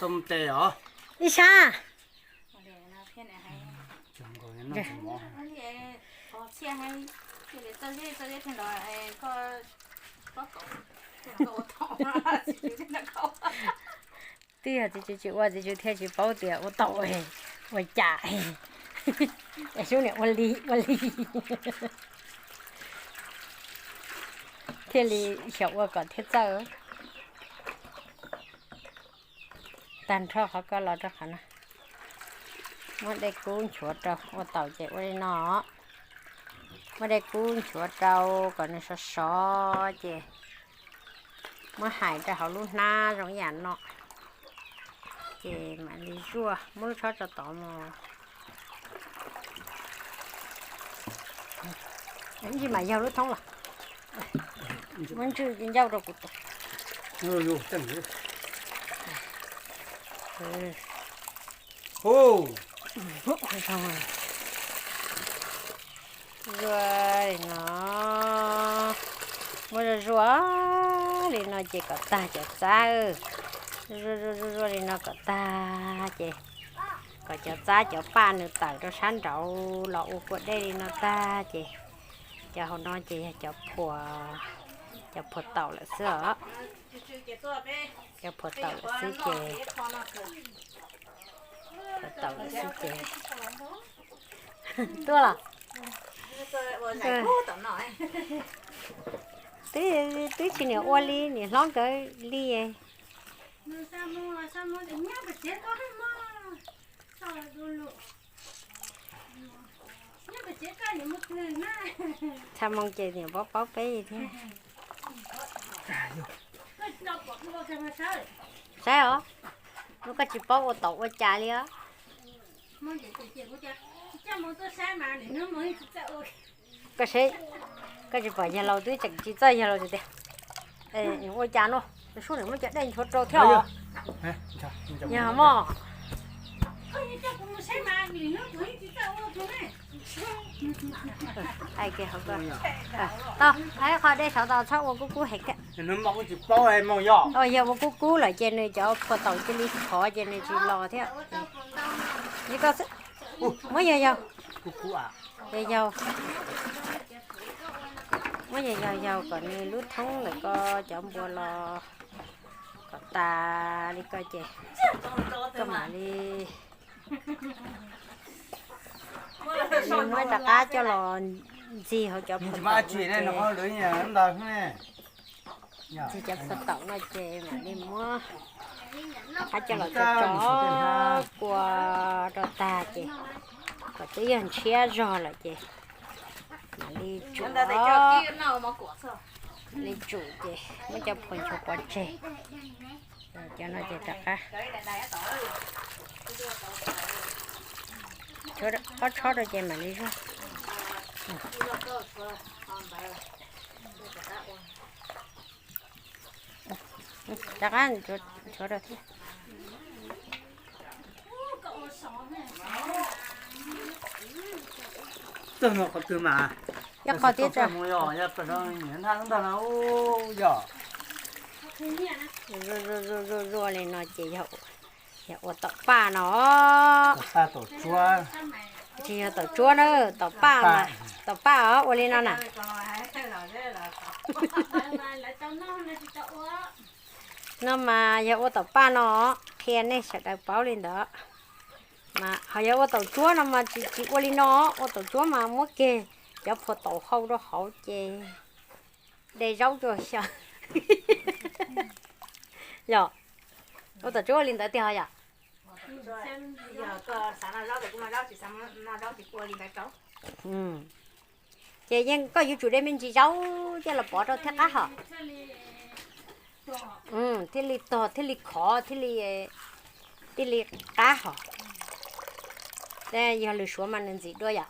Ib sab. Twb yog txiv tswv tsis ua, txiv tswv thiaj tsis paub tias ua tau ua cas. Es sub niam ua li ua li thiaj li xyaum ua kom thiaj txawj. Tag nrho qhov ko los rau qhov no. Muab dej kub nchuav rau, ua taum ces ua li no. Muab dej kub nchuav rau kom nws sov sov ces muab hais rau hauv lub hnab zoo ib yam no. Ces mam li zuaj, muab lub tshob tso tod mus. Ntsis mam yaug lub thoob los. Muab ntswj ncauj rau kuv tus. Zuaj li no, muab zuaj zuaj li no ces kom tag cov txab. Zuaj zuaj zuaj zuaj li no kom tag ces kom cov txab cov paj nws tawm rau sab nraud los ua kua dej li no tag ces cov hauv no ces yog cov phua, cov phua taum lawm xwb os. Cov phua taum lawm xwb ces, phua taum lawm xwb ces tuaj los. Twb, twb tsis niam ua li, niam hlob nkawd li. Txha moo ces niam paub paub peb thiab. Saib os, hnub koj tsis paub ua taum ua cas li os. Koj saib, koj tsis pom yawg laus twb tseem tsis txawj, yawg laus tias, ua cas no, sub nws muab cov dej nchuav rau thiab os. Yog mog. Tau, qhov dej saud tau txhob ua kub kub heev thiab. Yog ua kub kub lawm ces nws cov phua taum cia li khov ces nws tsis los thiab. Li koj xwb. Muab yog yaug, yog yaug, muab yog yaug yaug kom nws lub thoob ntawm ko cov npua los kom tas li ko ces koj mam li, li muab rov qab coj los ntxig hauv cov phua taum no ces, ntxig cov phua taum no ces mam li muab rov qab coj los tso tso kua rau tag ces kom twb yog ntshiab zog lawm ces mam li tsum, li tsum ces muab cov phua nchuav pov tseg. Cov no ces rov qab ob tshob rau ces mam li zuaj. Rov qab nchuav rau thiab. Txog no qhov twg mas, yog qhov tiab tsa, yog zuaj zuaj li no ces yog ua taum paj no. Tsis yog taum tsuab na, taum paj mas, taum paj os, ua li no na. No mas yog ua taum paj no, qhia nej sawv daws paub li ntawd. Mas ho yog ua taum tsuab no mas tsis, tsis ua li no, ua taum tsuab mas muab kiag cov phua taum hau rau hauv ces de zaub rau xyaw. Yog, ua taum tsuab ua li ntawd tiag ho yom? Ces yeej koj yuav tsum de me ntsis zaub coj los pov rau thiaj qab hos. Thiaj li tog, thiaj li khov, thiaj li, thiaj li qab hos. Yog lwm suav mas nws ntxim dua yom.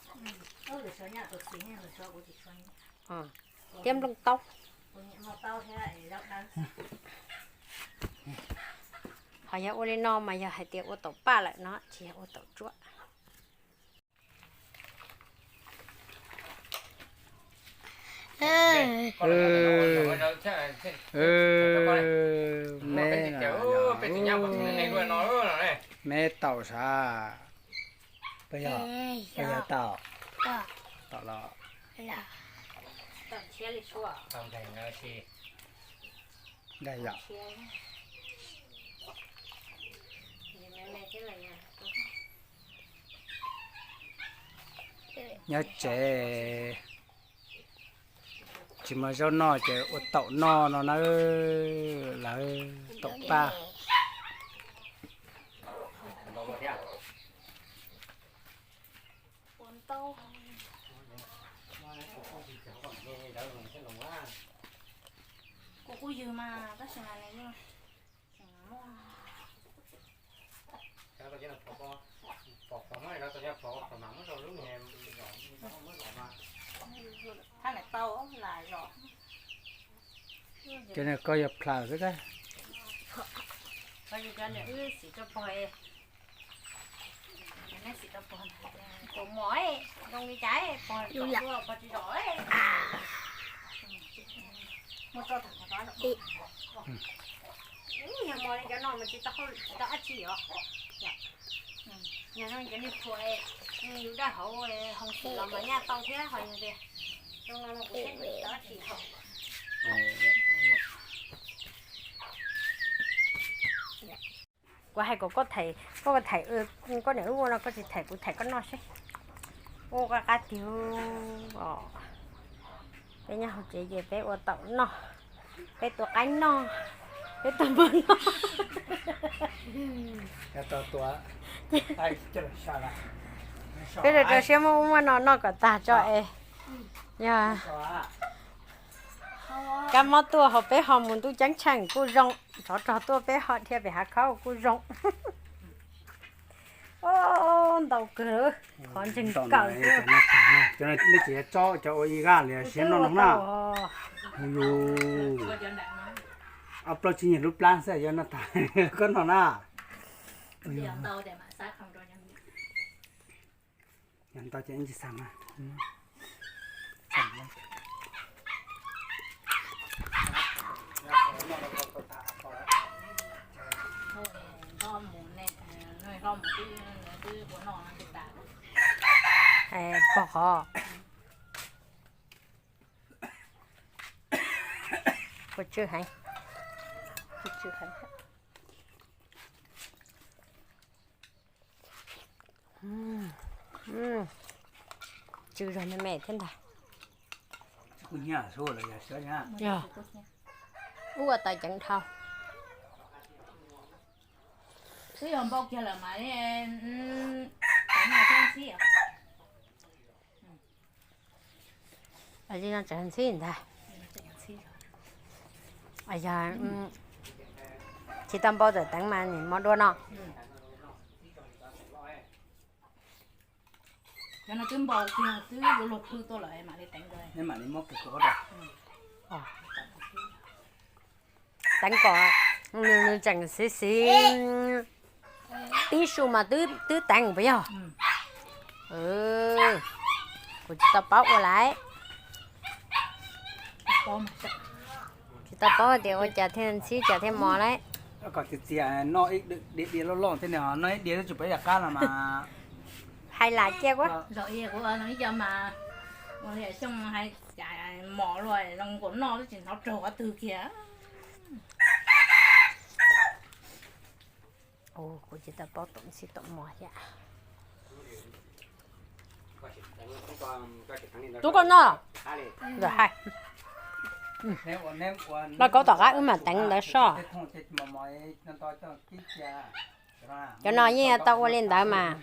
Thiab nplooj taub. Ho yog ua li no mas yog hais tias ua taum paj lawm no, tsis yog ua taum tsuab. Me taum sav? Puas yog taum? Taum los? Nyob tsev tsis muaj zaub noj ces ua taum noj no na, lawv taum paj. Cov niag ko yog plhaws xwb tab. Yog mos li cov no mas tsis tau hauj, tsis tau dab tsi os. Yog zoo cov niag phuam, yus daj hauv hoo xwm los mas nyaj tau thiab ho yog tias zoo no no kuv thiaj tsis tau dab tsi hauj. Kuv hais kom koj tham, koj tham, koj niam wb ua no koj tsis tham kuv tham koj noj seb. Ua qab qab tiag os. Peb nyob hauv tsev ces peb ua taum noj, peb tua qaib noj, peb tua npua noj. Peb rau rau siab muaj ub muaj no noj kom tag tso es. Yog kab mob tuaj hauv peb ho mus ntuj ceeb tsheej kuj zoo, tsov rog tuaj peb ho dhia pem hav khaub kuj zoo. Ntau kawg, qhov ntseeg kawg. Nej tsis tsob cov ua ib gaj li siab noj no na. Yus ob plaub tsib nyuag lub plab xwb yuav noj tag koj no na. Yog ntau ces tsis xav mas. Pog qhov kuv tsw heev, kuv tsw heev. Tsw zog me me thiab ntag. Yog, ub ua tau ceev dhau. Twb yog npau kiag lawm mas, teev no thiab ntxhib. Li no tseem ntxhib ntag. Yog tsis tau npau tawm teev mas nim mo dua no. Cov no twb npau kiag twb yuav luag pw tuaj lawm mam li teev dua. Teev kom nws tseem xiv xiv, tib su mas twb teev puas yog? Kuv tsis tau paub ua lawm. Tsis tau paub tias ua cas thiaj ntxhib cas thiaj mos lawm. Kom txias txias noj ib diav diav loj loj thiab, noj ib diav twb tsis pom yam qab no mas. Hais lam cia kuv. Zaum ib kuv ib co mas ua li Xyooj hais cas mos luaj zoo nkaus noj twb tsis hnov raug qhov twg kiag. Kuv tsis tau paub tom ntxhib tom mos thiab. Tub koj noj, hais los kauv tom qab wb mam teev ntawd soj. Cov no yeej tau ua li ntawd mas.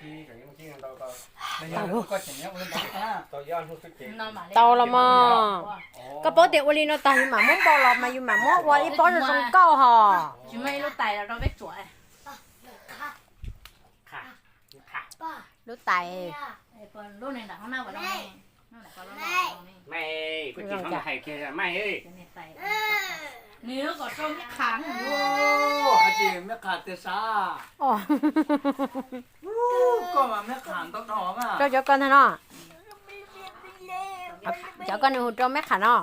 Tau los mas. Koj paub tias ua li no tag yus mam muab npau los mas yus mam muab ua ib pob zoo zoo nkauj hos. Lub tais. Rau cov ko ntag no. Cov ko nws hu rau meb qham no.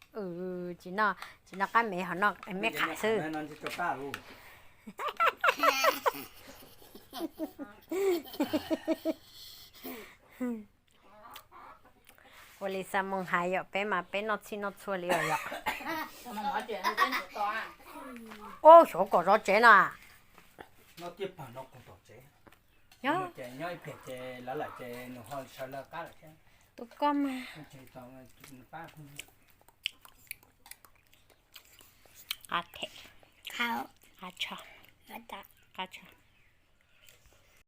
Tsis noj, tsis noj qab mev ho noj me qham xwb. Ua li xa moo hais yom, peb mas peb noj txhij noj txhua li os yom. Ub, xyov kom zov tsev no. Nyob tus koj mas. Qab them, qab tsho, qab tsho.